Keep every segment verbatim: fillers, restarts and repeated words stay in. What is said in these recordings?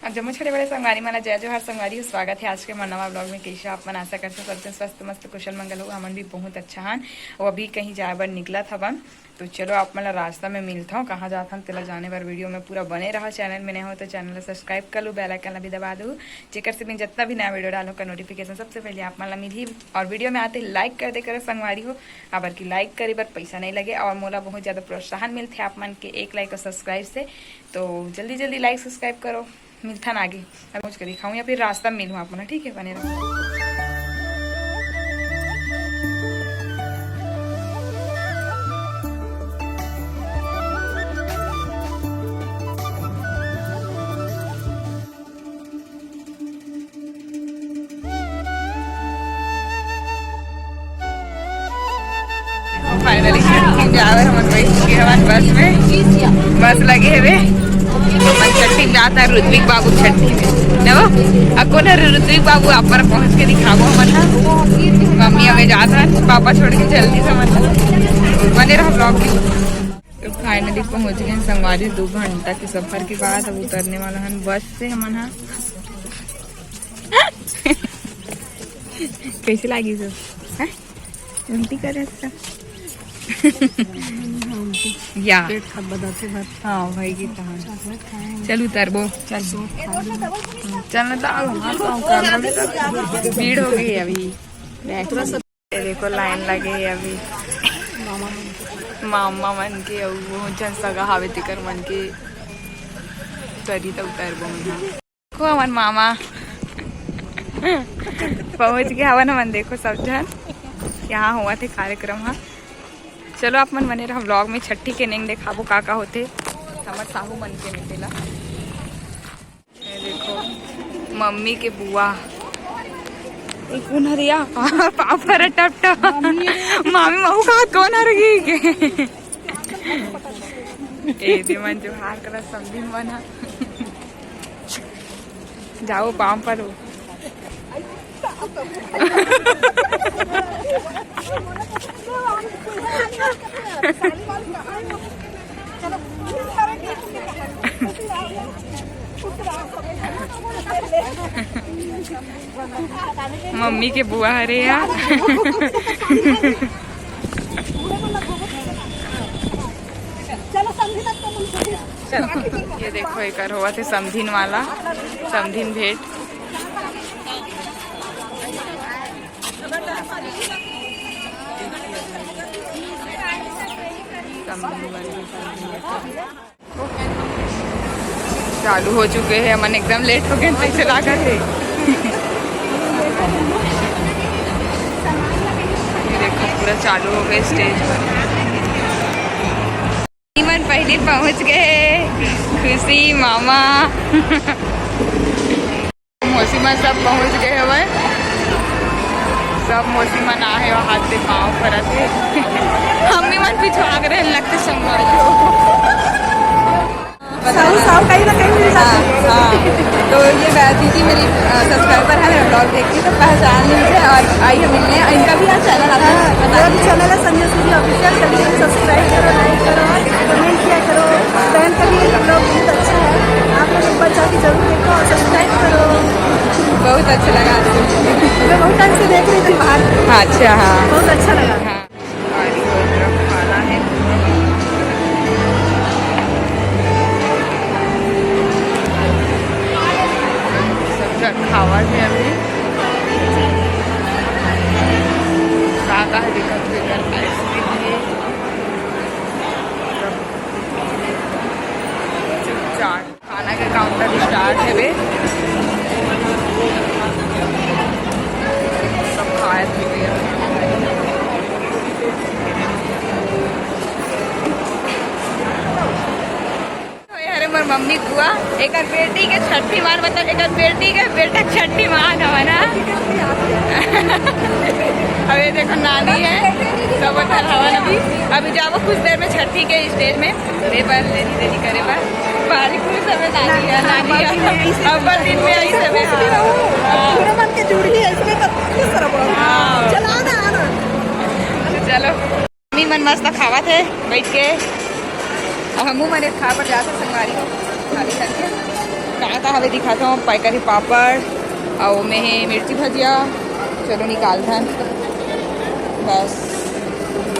अब जम्मो छोटे बड़े संगवारी मन ला जय जोहार संगवारी हो, स्वागत है आज के मोर नवा ब्लॉग में। कैसे हो आप मन? आशा करथों सब जन स्वस्थ मस्त कुशल मंगल हो। हमन भी बहुत अच्छा हन। वो अभी कहीं जाए बर निकलत हवन, तो चलो आप मन ला रास्ता में मिलथों, कहाँ जात हन तेला जाने बर। वीडियो में पूरा बने रहो। चैनल में नए हो तो चैनल ला सब्सक्राइब कर लो, बेल आइकन ला भी दबा दो, जेकर से मैं जितना भी नया वीडियो डालूँ का नोटिफिकेशन सबसे पहले आप मन ला मिलही। और वीडियो में आते लाइक कर दे करो संगवारी हो, काबर कि लाइक करे बर पैसा नहीं लगे और मोला बहुत ज़्यादा प्रोत्साहन मिलथे आप मन के एक लाइक और सब्सक्राइब से। तो जल्दी जल्दी लाइक सब्सक्राइब करो। मिलथन आगे, अब पहुँच के दिखाऊँ या फिर रास्ता में मिलूँ आप मन, ठीक है, बने रहो। फाइनली छट्ठी जावे हमन, बैठ के हमन बस में, बस लगे हवे। हमन छट्ठी जात हन ऋत्विक बाबू छट्ठी में। देखो, अब कौन है ऋत्विक बाबू, आप मन पहुँच के दिखाबो हमन ह। मम्मी हमें जात हन, पापा छोड़ के जल्दी से हमन ह। बने रहो ब्लॉग में। तो फाइनली पहुँच गए संगवारी, दो घंटा के सफर के बाद अब उतरने वाला हन बस से हमन ह। कैसे लागी सब? हैं? उल्टी करे इसका। या। पेट खा बदाते भर। हाँ, भाई की कहा। चॉकलेट खाएंगे। चल उतरबो। चल। चल ना तो आओ, हाँ, तो आओ, कैमरा में तो भीड़ हो गई है अभी। ये देखो लाइन लगे है अभी। मामा मन के अउ वो जन सगा हावे तेकर मन के तरी त उतरबो मैं। देखो हमन मामा पहुंच गए हवन हमन। देखो सब झन यहाँ हुआ थे कार्यक्रम हा। चलो आप मन बने रहो ब्लॉग में, छट्ठी के नेंग देखाबो का का होथे हमर साहू मन के में तेला। ये देखो मम्मी के बुआ, ये कौन हरिया पापा रे टप टप। मामी महू का कौन हर गई के? ए दे मन जोहार करा समधी मन हा। जाओ पाँव परो। मम्मी के बुआ हरे यार। चलो, ये देखो एकर होवत हे समधिन वाला, समधिन भेंट। चालू हो चुके हैं, हमन एकदम लेट हो गए, कैसे लागत है। ये देखो पूरा चालू हो गए स्टेज पर। मन पहले पहुंच गए, खुशी मामा। मौसी मन सब पहुंच गए हवय। सब मौसी मन आए हे, हाथ से पाँव परत हे। मम्मी मन पिछुआ के रहने लगते संगवारी हो। साहू, साहू कहीं ना कहीं मिल जाते हैं। हाँ, हाँ। तो ये बै-, दीदी मेरी, अ, सब्सक्राइबर है, मेरा ब्लॉग देखती है, तो पहचान लीजिए और आइए मिलने। इनका भी यहाँ चैनल आता है, हाँ, बता दीजिए। चैनल है संजय सूर्य ऑफिशियल, जल्दी से सब्सक्राइब करो, लाइक करो, कमेंट किया करो। बहन का भी ब्लॉग बहुत अच्छा है, आप लोग एक बार जाके जरूर देखो और सब्सक्राइब करो। बहुत अच्छा लगा। मैं बहुत टाइम से देख रही थी बाहर। हाँ, अच्छा, हाँ। बहुत अच्छा लगा। हाँ। सब जन खावत हे अभी। का का हे देखत हे, एकर आइसक्रीम हे। सब चाट। खाना के काउंटर स्टार्ट हे बे। सब खाए पीए। तो ये हरे मोर मम्मी बुआ, एकर बेटी के छठी मान, मतलब एकर बेटी के बेटा के छठी मान हवा ना। अब ये देखो नानी है, सब उधर हवन अभी। अभी जाबो कुछ देर में छठी के स्टेज में। करे बर, लेनी देनी करे बर। बारी कुल समय नानी है, नानी है। अब्बल दिन में आई समय, हाँ। पूरा मन के जुड़ ही है, इसमें तो खुश रहो। हाँ। चला ना, आना। चलो। मम्मी मन मस्त खावत हे बैठ के। अब हमू मन एक खा बर जात हे संगवारी हो। खाली करके। का आता हवे, दिखाता हूँ, पैकरी पापड़, और में है मिर्ची भजिया। चलो निकालथन, बस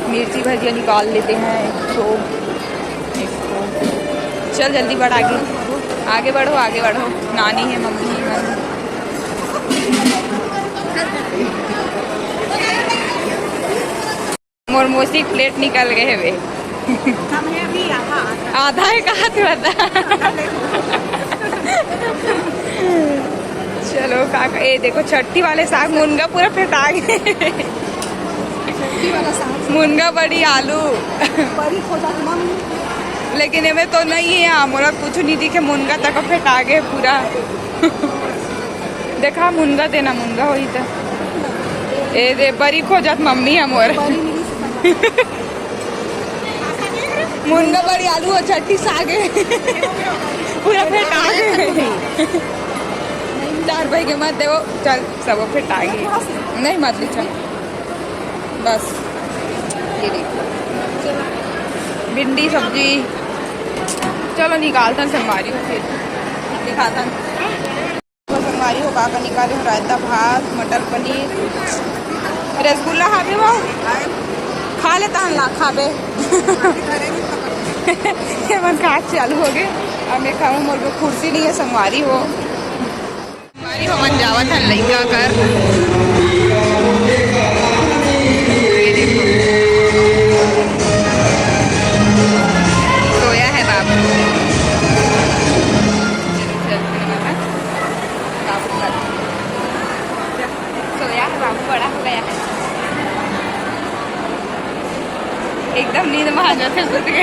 मिर्ची भजिया निकाल लेते हैं एक ठो, एक ठो। चल जल्दी बढ़ आगे, आगे बढ़ो, आगे बढ़ो। नानी है, मम्मी है, मोर मौसी के प्लेट निकल गए हवे। आधा है कहा तू, आधा। चलो का, ए देखो, छट्ठी वाले साग मुनगा पूरा फेंटा गए। मुनगा, बड़ी, आलू। लेकिन एमे तो नहीं है, मोला कुछ नहीं दिखे, मुनगा तक फेंटा गए पूरा। देखा, मुनगा देना, मुनगा होई त। ए दे, बरी खोजत मम्मी है मोर। मुनगा, बड़ी, आलू और छट्ठी साग है। पूरा फेंटा गए। चार भाई के मत देवो, चल, सब फेंटा गए। नहीं, मत ले, चल। बस, ये देखो, भिंडी सब्जी। चलो, निकालता संगवारी हो, फिर दिखाता। तो संगवारी हो, का का निकाले हो, रायता, भात, मटर पनीर, रसगुल्ला खाबे वो, खा लेता हन ला, खाबे। ये मन का चालू हो गए। अब मैं खाऊँ, मोर को कुर्सी नहीं है संगवारी हो। संगवारी हो, मन जावत हन लइका कर। सोया है बाबू। बाबू कर। सोया है बाबू, बड़ा हो गया है। एकदम नींद में आ जाते, सुत गए।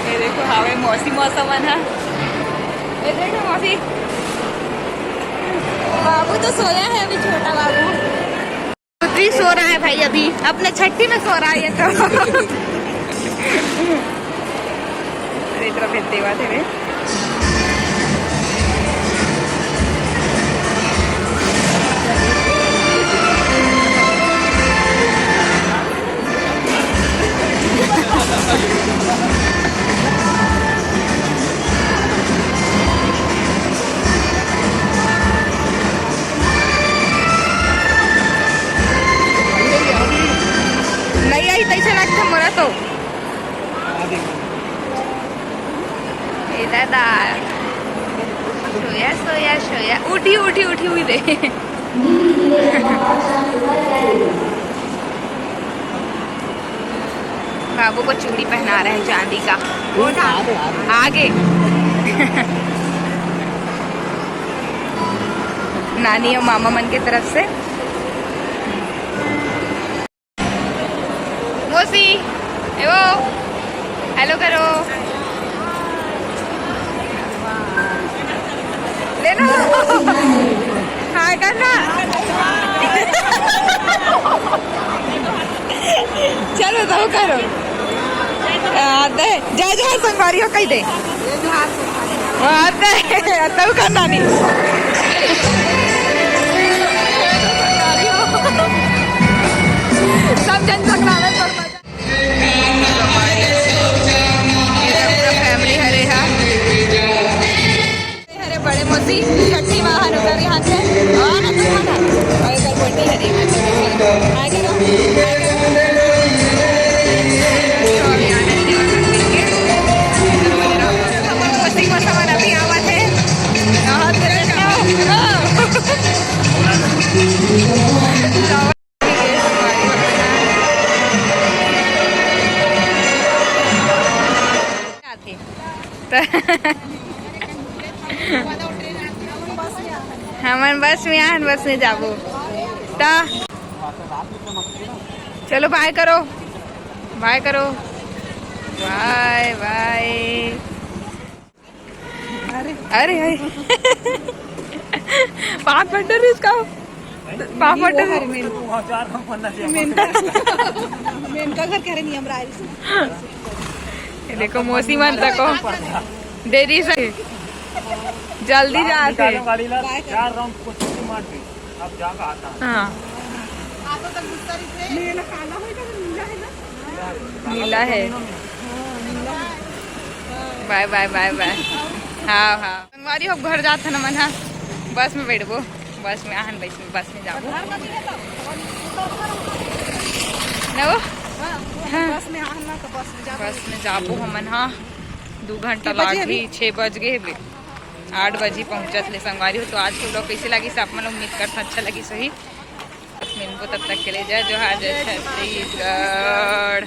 ये देखो, हावे मौसी, मौसम है ना। ये देखो मौसी, बाबू तो सोया है अभी, छोटा बाबू। पुत्री सो रहा है भाई, अभी अपने छट्ठी में सो रहा है ये तो। अरे, इतना भेज देवा थे रे। नहीं आई तैसे लगता मोरा तो। ए दादा, सोया, सोया, सोया, उठी, उठी, उठी, उठी दे। बाबू को चूड़ी पहना रहे हैं चांदी का। आगे। नानी और मामा मन के तरफ से। मौसी, ए वो, हेलो करो। ले लो। हाय करना। चलो, तो करो। आ, दे, जय जोहार संगवारी हो, कही दे। हाँ, दे, तब करना नहीं। सब जन संगवारी हो। ये सब पूरा फैमिली हरे हा। हरे बड़े मौसी, छट्ठी माँ हर उधर यहाँ से। और ना तो खाना। और इधर बैठी हरे। आगे रो। तो अभी आने वाले हैं। मौसी को सामान अभी आवा थे। यहाँ से लेके आओ। हमन बस में आहन, बस में जाबो। ता चलो, बाय करो, बाय करो, बाय बाय। अरे, अरे। पाँच बंडल इसका, पाँच बंडल। मेनका, मेनका घर कह रहे नियम राय। ये देखो, मौसी मन तको देरी से जल्दी जाते। चार राउंड को छुट्टी मार दी। अब जाकर आता है। हाँ। नीला है। बाय बाय बाय बाय। हाँ हाँ, संगवारी हो, घर जात हन हमन हा, बस में बैठबो, बस में आहन, बस में, बस में जाबो। न वो? हाँ। बस में आहन ना, तो बस में जाबो। बस में जाबो हमन हा। दू घंटा लागही, छः बज गे हे। आठ बजे पहुँचत ले संगवारी हो। तो आज के vlog कैसे लगिस आप मन, उम्मीद करथन अच्छा लगिस होही। मिलबो तब तक के लिए जय जोहार, जय छत्तीसगढ़।